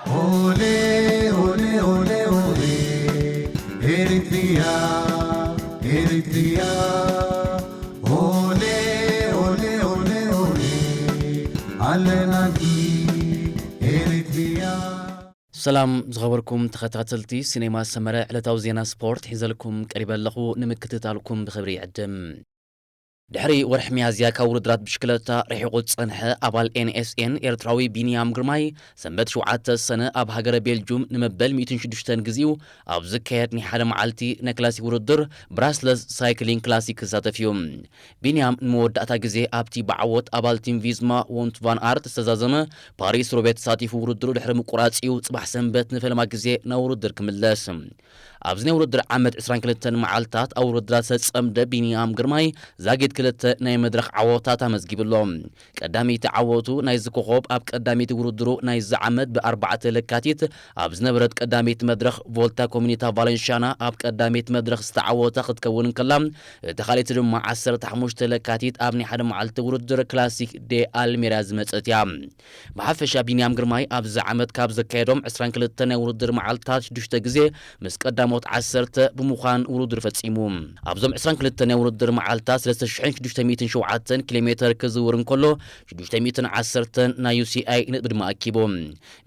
ኦሌ ኦሌ ኦሌ ኦሌ ኤሪትሪያ ኤሪትሪያ ኦሌ ኦሌ ኦሌ ኦሌ ኣለናልኪ ኤሪትሪያ። ሰላም ዝኸበርኩም ተኸታተልቲ ሲኔማ ሰመረ፣ ዕለታዊ ዜና ስፖርት ሒዘልኩም ቀሪበ ኣለኹ። ንምክትታልኩም ብኽብሪ ይዕድም። ድሕሪ ወርሒ ሚያዝያ ካብ ውድድራት ብሽክለታ ርሒቑ ዝጸንሐ ኣባል ኤን ኤስ ኤን ኤርትራዊ ቢንያም ግርማይ፣ ሰንበት ሸውዓተ ሰነ ኣብ ሃገረ ቤልጁም ንመበል ሚእትን ሽዱሽተን ግዜኡ ኣብ ዝካየድ ናይ ሓደ መዓልቲ ናይ ክላሲክ ውድድር ብራስለስ ሳይክሊንግ ክላሲክ ክሳተፍ እዩ። ቢንያም ንመወዳእታ ግዜ ኣብቲ ብዓወት ኣባል ቲም ቪዝማ ዎንት ቫን ኣርት ዝተዛዘመ ፓሪስ ሮቤ ተሳቲፉ ውድድሩ ድሕሪ ምቁራጽ እዩ ጽባሕ ሰንበት ንፈለማ ግዜ ናብ ውድድር ክምለስ። ኣብዚ ናይ ውድድር ዓመት ዕስራን ክልተን መዓልታት ኣብ ውድድራት ዝተጸምደ ቢንያም ግርማይ ዛጊት ክልተ ናይ መድረኽ ዓወታት ኣመዝጊቡ ኣሎ። ቀዳመይቲ ዓወቱ ናይዚ ኮኾብ ኣብ ቀዳመይቲ ውድድሩ ናይዚ ዓመት ብኣርባዕተ ለካቲት ኣብ ዝነበረት ቀዳመይቲ መድረኽ ቮልታ ኮሚኒታ ቫለንሻና ኣብ ቀዳመይቲ መድረኽ ዝተዓወታ ክትከውን እንከላ፣ እታ ካልኣይቲ ድማ ዓሰርተ ሓሙሽተ ለካቲት ኣብ ናይ ሓደ መዓልቲ ውድድር ክላሲክ ዴ ኣልሜርያ ዝመጸት እያ። ብሓፈሻ ቢንያም ግርማይ ኣብዚ ዓመት ካብ ዘካየዶም ዕስራን ክልተን ናይ ውድድር መዓልታት ሽዱሽተ ግዜ ምስ ቀዳሞት ዓሰርተ ብምዃን ውድድር ፈጺሙ። ኣብዞም ዕስራን ክልተን ናይ ውድድር መዓልታት ሰለስተ ሽሕን ሽዱሽተ ሚእትን ሸውዓተን ኪሎ ሜተር ክዝውር እንከሎ፣ ሽዱሽተ ሚእትን ዓሰርተን ናይ ዩ ሲ ኣይ ነጥቢ ድማ ኣኪቡ።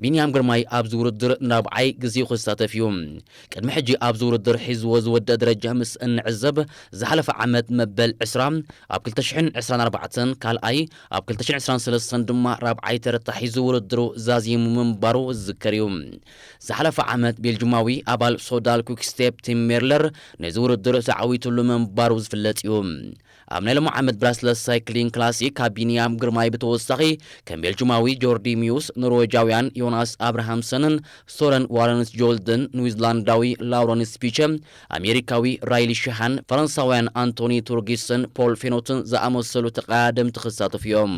ቢንያም ግርማይ ኣብዚ ውድድር ናብዓይ ግዜኡ ክሳተፍ እዩ። ቅድሚ ሕጂ ኣብዚ ውድድር ሒዝዎ ዝወደአ ደረጃ ምስ እንዕዘብ፣ ዝሓለፈ ዓመት መበል ዕስራ፣ ኣብ ክልተ ሽሕን ዕስራን ኣርባዕተን ካልኣይ፣ ኣብ ክልተ ሽሕን ዕስራን ሰለስተን ድማ ራብዓይ ተረታ ሒዙ ውድድሩ ዛዚሙ ምንባሩ ዝዝከር እዩ። ዝሓለፈ ዓመት ቤልጅማዊ ኣባል ሶዳል ኩክስቴፕ ቲም ሜርለር ነዚ ውድድር ተዓዊትሉ ምንባሩ ዝፍለጥ እዩ። ኣብ ናይ ሎሚ ዓመት ብራስለስ ሳይክሊንግ ክላሲክ ካብ ቢንያም ግርማይ ብተወሳኺ ከም ቤልጅማዊ ጆርዲ ሚዩስ፣ ኖርዌጃውያን ዮናስ ኣብርሃምሰንን ሶረን ዋረንስ ጆልድን፣ ኒውዚላንዳዊ ላውረንስ ፒቸ፣ ኣሜሪካዊ ራይሊ ሸሃን፣ ፈረንሳውያን ኣንቶኒ ቱርጊስን ፖል ፌኖትን ዝኣመሰሉ ተቐዳደምቲ ክሳተፉ እዮም።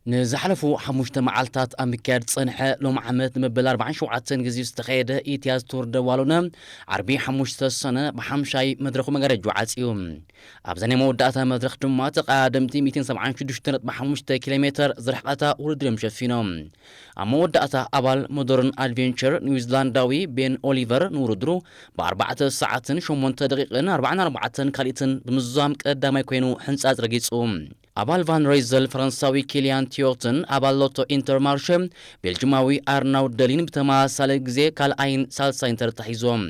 ንዝሓለፉ ሓሙሽተ መዓልታት ኣብ ምክያድ ዝጸንሐ ሎም ዓመት መበል ኣርባዓን ሸውዓተን ግዜ ዝተኻየደ ኢትያስ ቱር ደ ዋሎነ ዓርቢ ሓሙሽተ ሰነ ብሓምሻይ መድረኹ መጋረጅ ዓጽዩ። ኣብዛ ናይ መወዳእታ መድረኽ ድማ ተቐዳደምቲ ሚእትን ሰብዓን ሽዱሽተ ነጥቢ ሓሙሽተ ኪሎ ሜተር ዝርሕቐታ ውድድር እዮም ሸፊኖም። ኣብ መወዳእታ ኣባል ሞደርን ኣድቬንቸር ኒውዚላንዳዊ ቤን ኦሊቨር ንውድድሩ ብኣርባዕተ ሰዓትን ሸሞንተ ደቂቕን ኣርባዓን ኣርባዕተን ካልኢትን ብምዝዛም ቀዳማይ ኮይኑ ሕንጻጽ ረጊጹ። ኣባል ቫን ሬዘል ፈረንሳዊ ኪልያን ቲዮትን ኣባል ሎቶ ኢንተርማርሸ ቤልጅማዊ ኣርናውድ ደሊን ብተመሳሳሊ ግዜ ካልኣይን ሳልሳይን ተርታ ሒዞም።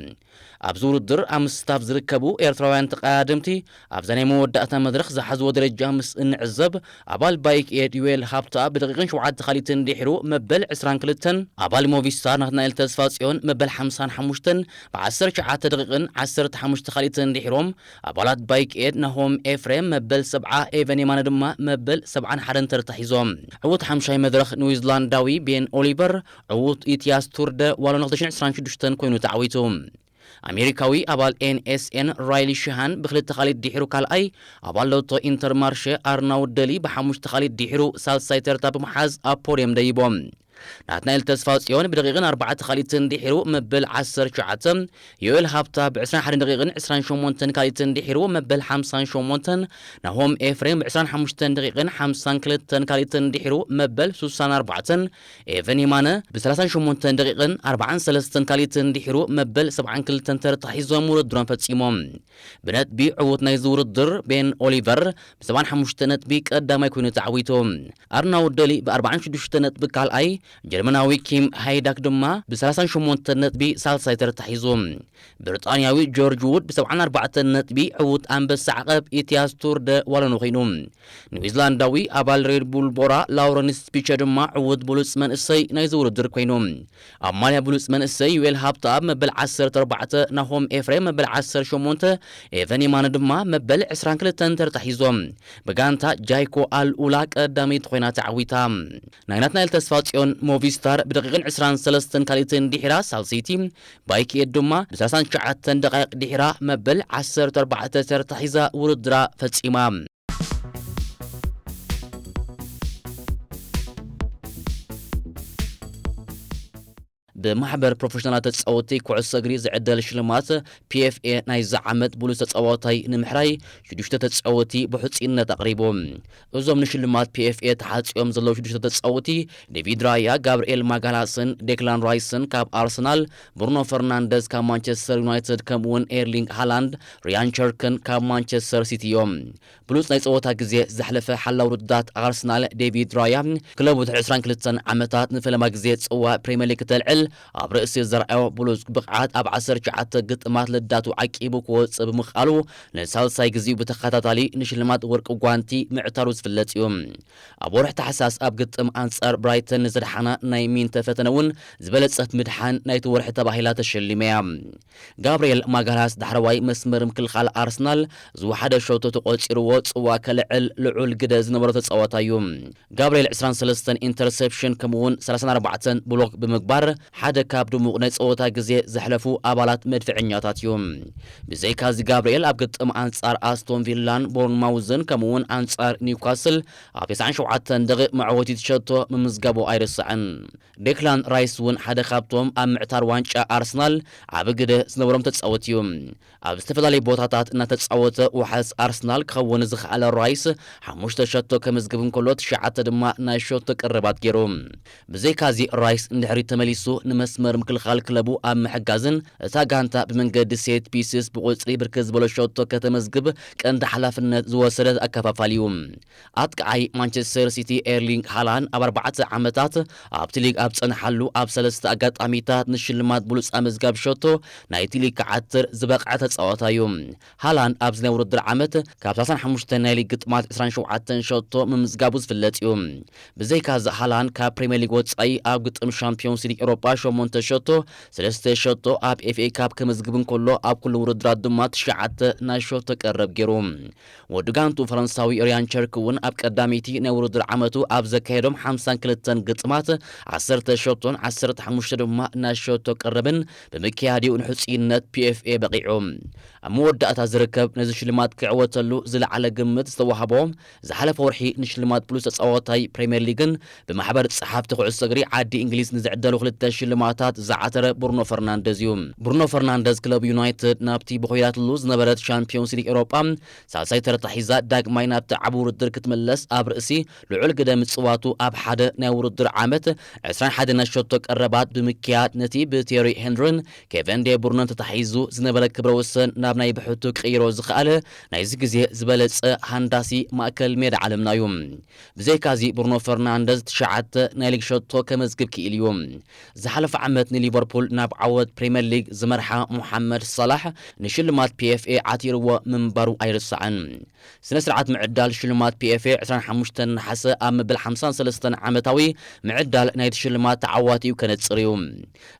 ኣብዚ ውድድር ኣብ ምስታፍ ዝርከቡ ኤርትራውያን ተቐዳደምቲ ኣብዛ ናይ መወዳእታ መድረኽ ዝሓዝዎ ደረጃ ምስ እንዕዘብ፣ ኣባል ባይክ ኤድ ዩኤል ሃብታ ብደቂቕን ሸውዓተ ካልኢትን ድሒሩ መበል ዕስራን ክልተን፣ ኣባል ሞቪስታር ናትናኤል ተስፋጽዮን መበል ሓምሳን ሓሙሽተን ብዓሰርተ ትሽዓተ ደቂቕን ዓሰርተ ሓሙሽተ ካልኢትን ድሒሮም፣ ኣባላት ባይክ ኤድ ናሆም ኤፍሬም መበል ሰብዓ፣ ኤቨን የማነ ድማ መበል ሰብዓን ሓደን ተርታ ሒዞም። ዕዉት ሓምሻይ መድረኽ ኒውዚላንዳዊ ቤን ኦሊቨር፣ ዕዉት ኢትያስ ቱር ደ ዋሎን ክልተ ሽሕን ዕስራን ሽዱሽተን ኮይኑ ተዓዊቱ። ኣሜሪካዊ ኣባል ኤን ኤስ ኤን ራይሊ ሽሃን ብክልተ ካልኢት ድሒሩ ካልኣይ፣ ኣባል ሎቶ ኢንተርማርሸ ኣርናውድ ደሊ ብሓሙሽተ ካልኢት ድሒሩ ሳልሳይ ተርታ ብምሓዝ ኣብ ፖድየም ደይቦም። ናትናኤል ተስፋጽዮን ብደቂቕን ኣርባዕተ ካልኢትን ድሒሩ መበል ዓሰርተ ትሽዓተ፣ ዮኤል ሃብታ ብዕስራን ሓደን ደቂቕን ዕስራን ሸሞንተን ካልኢትን ድሒሩ መበል ሓምሳን ሸሞንተን፣ ናሆም ኤፍሬም ብዕስራን ሓሙሽተን ደቂቕን ሓምሳን ክልተን ካልኢትን ድሒሩ መበል ሱሳን ኣርባዕተን፣ ኤቨን የማነ ብሰላሳን ሸሞንተን ደቂቕን ኣርባዓን ሰለስተን ካልኢትን ድሒሩ መበል ሰብዓን ክልተን ተርታ ሒዞም ውድድሮም ፈጺሞም። ብነጥቢ ዕዉት ናይዚ ውድድር ቤን ኦሊቨር ብሰብዓን ሓሙሽተ ነጥቢ ቀዳማይ ኮይኑ ተዓዊቱ። ኣርናውድ ደሊ ብኣርባዓን ሽዱሽተ ነጥቢ ካልኣይ፣ ጀርመናዊ ኪም ሃይዳክ ድማ ብሰላሳን ሸሞንተ ነጥቢ ሳልሳይ ተርታ ሒዙ። ብሪጣንያዊ ጆርጅ ውድ ብሰብዓን ኣርባዕተን ነጥቢ ዕዉት ኣንበሳ ዓቐብ ኢትያስ ቱር ደ ዋሎን ኮይኑ። ኒውዚላንዳዊ ኣባል ሬድ ቡል ቦራ ላውረንስ ፒቸ ድማ ዕዉት ብሉጽ መንእሰይ ናይዚ ውድድር ኮይኑ። ኣብ ማልያ ብሉጽ መንእሰይ ዩኤል ሃብተኣብ መበል ዓሰርተ ኣርባዕተ፣ ናሆም ኤፍሬም መበል ዓሰርተ ሸሞንተ፣ ኤቨን የማነ ድማ መበል ዕስራን ክልተን ተርታ ሒዞም። ብጋንታ ጃይኮ ኣልኡላ ቀዳመይቲ ኮይና ተዓዊታ። ናይ ናትናኤል ተስፋጽዮን ሞቪስታር ብደቂቕን ዕስራን ሰለስተን ካልኢትን ድሒራ ሳልሰይቲ፣ ባይክኤት ድማ ብሰላሳን ትሽዓተን ደቃይቕ ድሒራ መበል ዓሰርተ ኣርባዕተ ተርታ ሒዛ ውድድራ ፈጺማ። ብማሕበር ፕሮፌሽናላት ተጻወቲ ኩዕሶ እግሪ ዝዕደል ሽልማት ፒኤፍኤ ናይዚ ዓመት ብሉጽ ተጻዋታይ ንምሕራይ ሽዱሽተ ተጻወቲ ብሕጹይነት ኣቕሪቡ። እዞም ንሽልማት ፒኤፍኤ ተሓጽዮም ዘለዉ ሽዱሽተ ተጻወቲ ዴቪድ ራያ፣ ጋብርኤል ማጋላስን ዴክላን ራይስን ካብ ኣርሰናል፣ ብሩኖ ፈርናንደዝ ካብ ማንቸስተር ዩናይትድ፣ ከምኡውን ኤርሊንግ ሃላንድ ሪያን ቸርክን ካብ ማንቸስተር ሲቲ እዮም። ብሉጽ ናይ ጸወታ ግዜ ዘሕለፈ ሓላው ውድድራት ኣርሰናል ዴቪድ ራያ፣ ክለቡ ድሕሪ ዕስራን ክልተን ዓመታት ንፈለማ ግዜ ጽዋ ፕሪምየር ሊግ ክተልዕል ኣብ ርእሲ ዘርኣዮ ብሉጽ ብቕዓት ኣብ ዓሰርተ ትሽዓተ ግጥማት ልዳቱ ዓቂቡ ክወጽእ ብምኽኣሉ ንሳልሳይ ግዜኡ ብተኸታታሊ ንሽልማት ወርቂ ጓንቲ ምዕታሩ ዝፍለጥ እዩ። ኣብ ወርሒ ታሕሳስ ኣብ ግጥም ኣንጻር ብራይተን ንዝደሓና ናይ ሚንተ ፈተነ እውን ዝበለጸት ምድሓን ናይቲ ወርሒ ተባሂላ ተሸሊመ እያ። ጋብርኤል ማጋላስ ዳሕረዋይ መስመር ምክልኻል ኣርሰናል ዝወሓደ ሸቶ ተቖጺርዎ ጽዋ ከልዕል ልዑል ግደ ዝነበሮ ተጻዋታይ እዩ። ጋብርኤል ዕስራን ሰለስተን ኢንተርሰፕሽን ከምኡውን ሰላሳን ኣርባዕተን ብሎክ ብምግባር ሓደ ካብ ድሙቕ ናይ ጸወታ ግዜ ዘሕለፉ ኣባላት መድፍዐኛታት እዩ። ብዘይካዚ ጋብርኤል ኣብ ግጥም ኣንጻር ኣስቶን ቪላን ቦርንማውዝን ከምኡውን ኣንጻር ኒውካስል ኣብ ተስዓን ሸውዓተን ደቂቕ መዕወቲት ሸቶ ምምዝጋቡ ኣይርሳዕን። ዴክላን ራይስ እውን ሓደ ካብቶም ኣብ ምዕታር ዋንጫ ኣርሰናል ዓቢ ግደ ዝነበሮም ተጻወት እዩ። ኣብ ዝተፈላለዩ ቦታታት እናተጻወተ ዋሕስ ኣርሰናል ክኸውን ዝኸኣለ ራይስ ሓሙሽተ ሸቶ ከመዝግብ እንከሎ ትሽዓተ ድማ ናይ ሸቶ ቀረባት ገይሩ። ብዘይካዚ ራይስ እንድሕሪ ተመሊሱ ንመስመር ምክልኻል ክለቡ ኣብ ምሕጋዝን እታ ጋንታ ብመንገዲ ሴት ፒስስ ብቁጽሪ ብርክት ዝበሎ ሸቶ ከተመዝግብ ቀንዲ ሓላፍነት ዝወሰደ ኣከፋፋሊ እዩ። ኣጥቃዓይ ማንቸስተር ሲቲ ኤርሊንግ ሃላንድ ኣብ ኣርባዕተ ዓመታት ኣብቲ ሊግ ኣብ ጸንሓሉ ኣብ ሰለስተ ኣጋጣሚታት ንሽልማት ብሉጽ ኣመዝጋቢ ሸቶ ናይቲ ሊግ ክዓትር ዝበቕዐ ተጻዋታይ እዩ። ሃላንድ ኣብዚ ናይ ውድድር ዓመት ካብ ሰላሳን ሓሙሽተን ናይ ሊግ ግጥማት ዕስራን ሸውዓተን ሸቶ ምምዝጋቡ ዝፍለጥ እዩ። ብዘይካዚ ሃላንድ ካብ ፕሪምየር ሊግ ወጻኢ ኣብ ግጥም ሻምፒዮንስ ሊግ ኤውሮጳ ሸሞንተ ሸቶ፣ ሰለስተ ሸቶ ኣብ ኤፍኤ ካፕ ክምዝግብ እንከሎ ኣብ ኩሉ ውድድራት ድማ ትሽዓተ ናይ ሸቶ ቀረብ ገይሩ። ወዲ ጋንቱ ፈረንሳዊ ሪያን ቸርክ እውን ኣብ ቀዳመይቲ ናይ ውድድር ዓመቱ ኣብ ዘካየዶም ሓምሳን ክልተን ግጥማት ዓሰርተ ሸቶን ዓሰርተ ሓሙሽተ ድማ ናይ ሸቶ ቀረብን ብምክያድኡ ንሕጹይነት ፒኤፍኤ በቒዑ። ኣብ መወዳእታ ዝርከብ ነዚ ሽልማት ክዕወተሉ ዝለዓለ ግምት ዝተዋህቦ ዝሓለፈ ወርሒ ንሽልማት ብሉጽ ተጻዋታይ ፕሪምየር ሊግን ብማሕበር ጸሓፍቲ ኩዕሶ እግሪ ዓዲ እንግሊዝ ንዝዕደሉ ክልተ ሽልማታት ዝዓተረ ብሩኖ ፈርናንደዝ እዩ። ብሩኖ ፈርናንደዝ ክለብ ዩናይትድ ናብቲ ብኾይዳትሉ ዝነበረት ሻምፒዮንስ ሊግ ኤውሮጳ ሳልሳይ ተረታ ሒዛ ዳግማይ ናብቲ ዓቢ ውድድር ክትምለስ ኣብ ርእሲ ልዑል ግደ ምጽዋቱ ኣብ ሓደ ናይ ውድድር ዓመት ዕስራን ሓደን ናይ ሸቶ ቀረባት ብምክያድ ነቲ ብቴሪ ሄንሪን ኬቨን ዴ ብሩነን ተታሒዙ ዝነበረ ክብረ ወሰን ናብ ናይ ብሕቱ ክቕይሮ ዝኸኣለ ናይዚ ግዜ ዝበለጸ ሃንዳሲ ማእከል ሜዳ ዓለምና እዩ። ብዘይካዚ ብሩኖ ፈርናንደዝ ትሽዓተ ናይ ሊግ ሸቶ ከመዝግብ ክኢሉ እዩ። ዝሓለፈ ዓመት ንሊቨርፑል ናብ ዓወት ፕሪምየር ሊግ ዝመርሓ ሞሓመድ ሳላሕ ንሽልማት ፒኤፍኤ ዓቲርዎ ምንባሩ ኣይርሳዕን። ስነ ስርዓት ምዕዳል ሽልማት ፒኤፍኤ ዕስራን ሓሙሽተን ነሓሰ ኣብ መበል ሓምሳን ሰለስተን ዓመታዊ ምዕዳል ናይቲ ሽልማት ተዓዋቲኡ ከነጽር እዩ።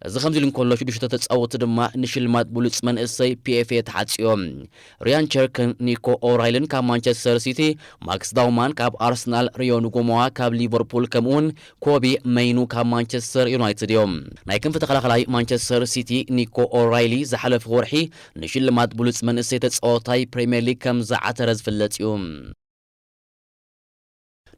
እዚ ከምዚ ኢሉ እንከሎ ሽዱሽተ ተጻወቲ ድማ ንሽልማት ብሉጽ መንእሰይ ፒኤፍኤ ተሓጽዮም። ሪያን ቸርክን ኒኮ ኦራይልን ካብ ማንቸስተር ሲቲ፣ ማክስ ዳውማን ካብ ኣርሰናል፣ ሪዮ ንጎሞዋ ካብ ሊቨርፑል ከምኡውን ኮቢ መይኑ ካብ ማንቸስተር ዩናይትድ እዮም። ናይ ክንፊ ተኸላኸላይ ማንቸስተር ሲቲ ኒኮ ኦራይሊ ዝሓለፈ ወርሒ ንሽልማት ብሉጽ መንእሰይ ተጻዋታይ ፕሪምየር ሊግ ከም ዝዓተረ ዝፍለጥ እዩ።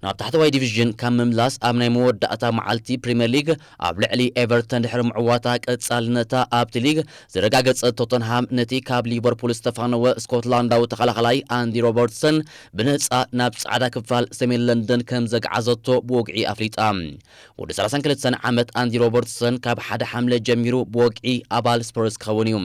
ናብ ታሕተዋይ ዲቪዥን ካብ ምምላስ ኣብ ናይ መወዳእታ መዓልቲ ፕሪምየር ሊግ ኣብ ልዕሊ ኤቨርተን ድሕሪ ምዕዋታ ቀጻልነታ ኣብቲ ሊግ ዘረጋገጸት ቶተንሃም ነቲ ካብ ሊቨርፑል ዝተፋነወ ስኮትላንዳዊ ተኸላኸላይ ኣንዲ ሮበርትሰን ብነጻ ናብ ጻዕዳ ክፋል ሰሜን ለንደን ከም ዘግዓዘቶ ብወግዒ ኣፍሊጣ። ወዲ ሰላሳን ክልተን ዓመት ኣንዲ ሮበርትሰን ካብ ሓደ ሓምለ ጀሚሩ ብወግዒ ኣባል ስፐርስ ክኸውን እዩ።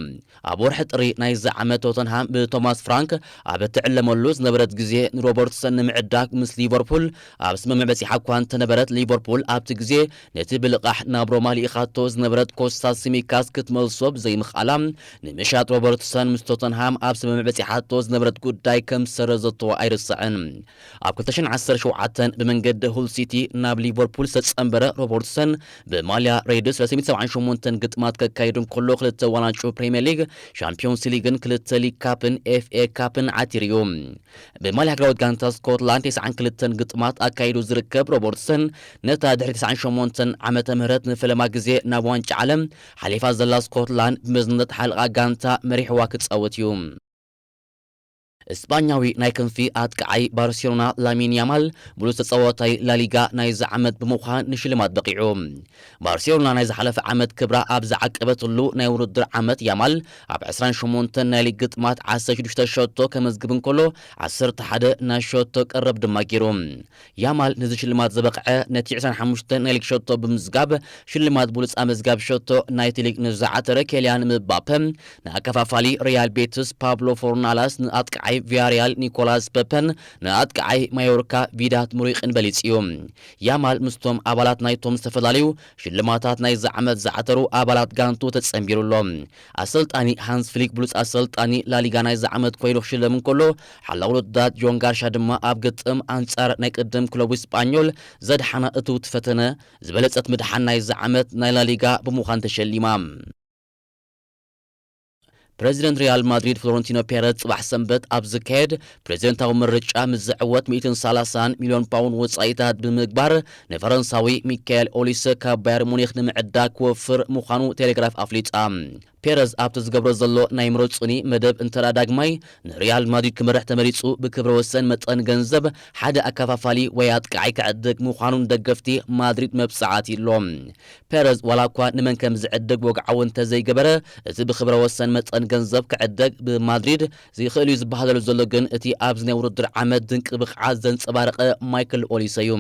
ኣብ ወርሒ ጥሪ ናይዚ ዓመት ቶተንሃም ብቶማስ ፍራንክ ኣብ እትዕለመሉ ዝነበረት ግዜ ንሮበርትሰን ንምዕዳግ ምስ ሊቨርፑል ኣብ ስምምዕ በጺሓ እኳ እንተነበረት፣ ሊቨርፑል ኣብቲ ግዜ ነቲ ብልቓሕ ናብ ሮማ ልኢኻቶ ዝነበረት ኮስታስ ሲሚካስ ክትመልሶ ብዘይምኽኣላ ንምሻጥ ሮበርትሰን ምስ ቶተንሃም ኣብ ስምምዕ በጺሓቶ ዝነበረት ጉዳይ ከም ዝሰረዘቶ ኣይርስዕን። ኣብ ክልተ ሽሕን ዓሰርተ ሸውዓተን ብመንገዲ ሁል ሲቲ ናብ ሊቨርፑል ዝተጸንበረ ሮበርትሰን ብማልያ ሬድስ ሰለስተ ሚእቲ ሰብዓን ሸሞንተን ግጥማት ከካይድ እንከሎ ክልተ ዋንጫ ፕሪምየር ሊግ፣ ሻምፒዮንስ ሊግን ክልተ ሊግ ካፕን ኤፍኤ ካፕን ዓቲሩ እዩ። ብማልያ ሃገራዊት ጋንታ ስኮትላንድ ተስዓን ክልተን ግጥማት ኣካይዱ ዝርከብ ሮበርትሰን ነታ ድሕሪ ተስዓን ሸሞንተን ዓመተ ምህረት ንፈለማ ግዜ ናብ ዋንጫ ዓለም ሓሊፋ ዘላ ስኮትላንድ ብመዝነት ሓለቓ ጋንታ መሪሕዋ ክጻወት እዩ። እስጳኛዊ ናይ ክንፊ ኣጥቃዓይ ባርሴሎና ላሚን ያማል ብሉጽ ተጻዋታይ ላሊጋ ናይዚ ዓመት ብምዃን ንሽልማት በቒዑ። ባርሴሎና ናይ ዝሓለፈ ዓመት ክብራ ኣብ ዝዓቀበትሉ ናይ ውድድር ዓመት፣ ያማል ኣብ ዕስራን ሸሞንተን ናይ ሊግ ግጥማት ዓሰርተ ሽዱሽተ ሸቶ ከመዝግብ እንከሎ፣ ዓሰርተ ሓደ ናይ ሸቶ ቀረብ ድማ ገይሩ። ያማል ነዚ ሽልማት ዘበቕዐ ነቲ ዕስራን ሓሙሽተን ናይ ሊግ ሸቶ ብምዝጋብ፣ ሽልማት ብሉጽ ኣመዝጋቢ ሸቶ ናይቲ ሊግ ንዝዓተረ ኬልያን ምባፐ፣ ንኣከፋፋሊ ሪያል ቤትስ ፓብሎ ፎርናላስ፣ ንኣጥቃዓይ ቪያሪያል ኒኮላስ ፐፐን ንኣጥቃዓይ ማዮርካ ቪዳት ሙሪቅን በሊጹ እዩ። ያማል ምስቶም ኣባላት ናይቶም ዝተፈላለዩ ሽልማታት ናይዚ ዓመት ዝዓተሩ ኣባላት ጋንቱ ተጸንቢሩ ኣሎ። ኣሰልጣኒ ሃንስ ፍሊክ ብሉጽ ኣሰልጣኒ ላሊጋ ናይዚ ዓመት ኮይኑ ክሽለም እንከሎ፣ ሓላው ውድድራት ጆን ጋርሻ ድማ ኣብ ግጥም ኣንጻር ናይ ቅድም ክለቡ ስጳኞል ዘድሓና እትውቲ ፈተነ ዝበለጸት ምድሓን ናይዚ ዓመት ናይ ላሊጋ ብምዃን ተሸሊማ። ፕረዚደንት ሪያል ማድሪድ ፍሎረንቲኖ ፔረዝ ጽባሕ ሰንበት ኣብ ዝካየድ ፕረዚደንታዊ ምርጫ ምስ ዝዕወት ሚእትን ሰላሳን ሚልዮን ፓውንድ ወጻኢታት ብምግባር ንፈረንሳዊ ሚካኤል ኦሊሰ ካብ ባየር ሙኒክ ንምዕዳግ ክወፍር ምዃኑ ቴሌግራፍ ኣፍሊጣ። ፔረዝ ኣብቲ ዝገብሮ ዘሎ ናይ ምረጹኒ መደብ እንተ ዳግማይ ንሪያል ማድሪድ ክመርሕ ተመሪጹ ብክብረ ወሰን መጠን ገንዘብ ሓደ ኣከፋፋሊ ወይ ኣጥቃዓይ ክዕድግ ምዃኑን ደገፍቲ ማድሪድ መብጽዓ ኣትዩ ኣሎ። ፔረዝ ዋላ እኳ ንመን ከም ዝዕድግ ወግዓዊ እንተዘይገበረ፣ እቲ ብክብረ ወሰን መጠን ገንዘብ ክዕደግ ብማድሪድ ዝኽእል እዩ ዝበሃለሉ ዘሎ ግን እቲ ኣብዚ ናይ ውድድር ዓመት ድንቂ ብቕዓት ዘንጸባረቐ ማይክል ኦሊሰ እዩ።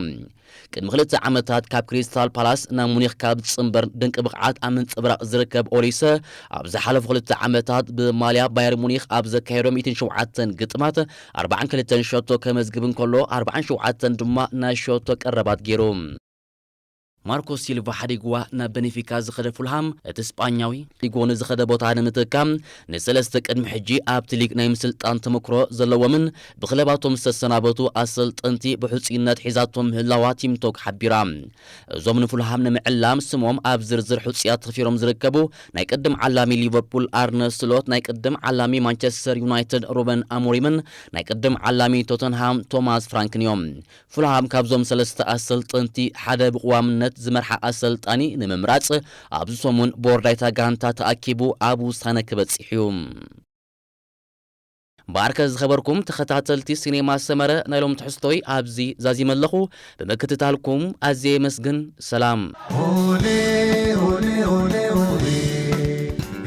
ቅድሚ ክልተ ዓመታት ካብ ክሪስታል ፓላስ ናብ ሙኒክ ካብ ዝጽንበር ድንቂ ብቕዓት ኣብ ምንጽብራቕ ዝርከብ ኦሊሰ፣ ኣብ ዝሓለፉ ክልተ ዓመታት ብማልያ ባየር ሙኒክ ኣብ ዘካየዶ ሚእትን ሸውዓተን ግጥማት ኣርባዓን ክልተን ሸቶ ከመዝግብ እንከሎ፣ ኣርባዓን ሸውዓተን ድማ ናይ ሸቶ ቀረባት ገይሩ። ማርኮ ሲልቫ ሓዲግዋ ናብ በኔፊካ ዝኸደ ፉልሃም፣ እቲ ስጳኛዊ ሓዲግዎ ንዝኸደ ቦታ ንምትካም፣ ንሰለስተ ቅድሚ ሕጂ ኣብቲ ሊግ ናይ ምስልጣን ተመክሮ ዘለዎምን ብክለባቶም ዝተሰናበቱ ኣሰልጠንቲ ብሕጹይነት ሒዛቶም ምህላዋ ቲምቶክ ሓቢራ። እዞም ንፉልሃም ንምዕላም ስሞም ኣብ ዝርዝር ሕጹያት ተኸፊሮም ዝርከቡ ናይ ቅድም ዓላሚ ሊቨርፑል ኣርነ ስሎት፣ ናይ ቅድም ዓላሚ ማንቸስተር ዩናይትድ ሩበን ኣሞሪምን ናይ ቅድም ዓላሚ ቶተንሃም ቶማስ ፍራንክን እዮም። ፉልሃም ካብዞም ሰለስተ ኣሰልጠንቲ ሓደ ብቕዋምነት ዝመርሓ ኣሰልጣኒ ንምምራጽ ኣብዚ ሰሙን ቦርድ ናይታ ጋንታ ተኣኪቡ ኣብ ውሳነ ክበጽሕ እዩ። ባርከ ዝኸበርኩም ተኸታተልቲ ሲኔማ ሰመረ፣ ናይ ሎም ትሕዝቶይ ኣብዚ ዛዚመ ኣለኹ። ብምክትታልኩም ኣዝየ የመስግን። ሰላም። Ole, ole, ole, ole.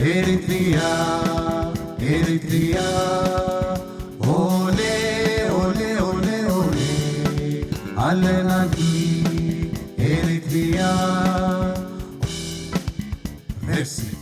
Eritrea, Eritrea. Ole, ole, ole, ole. Alenaki, Eritrea. Merci.